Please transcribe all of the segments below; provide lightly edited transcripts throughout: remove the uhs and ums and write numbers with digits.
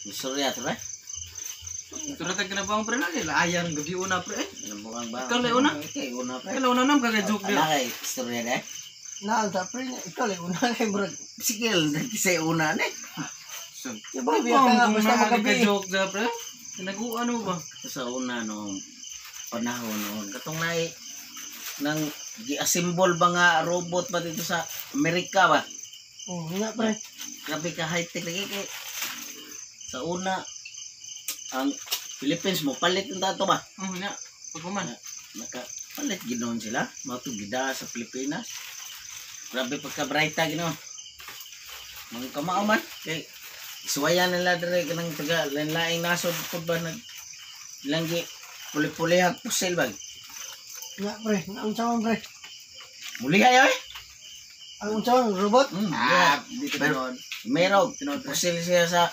Istorya to, pre. Turata ka na ba ang pre lagi? Layan gabi una pre eh. Kinabuang ba? Ikaw, Leona? Ikaw, una, pre. Kailan una nam kagay joke Ana dia. kay istorya de. Naan sa pre niya. Ikaw lang una kay murag. Sige, kasi una ni. Di ba biya ka nga basta magabi. Joke dia pre. Naguan mo ba? Sa una no panahon noon katong nay nang gi-assemble ba nga robot ba dito sa Amerika ba? Oh, nga pre. Grabe ka high-tech lagi kay sa una ang Philippines mo palit ng tato ba? Oh nya. Pagkuman. Naka palit ginoon sila mao to gida sa Pilipinas. Grabe pagka brighta ginoon. Mga kamao man kay suwayan nila dire kanang taga lain-laing nasod pud ba nag ilang gi puli-pulihag pusil ba. Nga pre, ang unsa man pre. Mulihay oy. Ang unsa man robot? Yeah. Dito Pero- tinuod. Merog Tinuod pre. pusil siya sa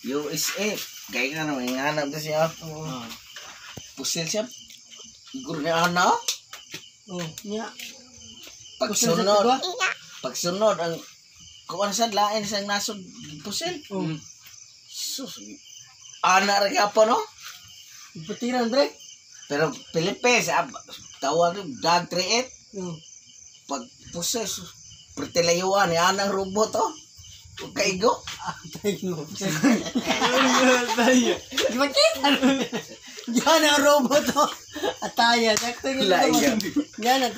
USA. Kaya nga naman inganap to siya. Oo. Ah. Pusil siya. Siguro niya ano? Oh, nya. Pusil sa Pagsunod, tigwa? pagsunod ang kuan sa lain sa nasod pusil. Oh. Sus. Ana ra gyapon no? Putiran pre. Pero Pilipinas, tawag yung Dag 38 Oh. pag pusil sus, pertilayuan ni anang robot oh. Huwag kaigo. Tayo. Di ba kita? Yan ang robot oh. Ataya. Sakto yun. Lain. Yan ang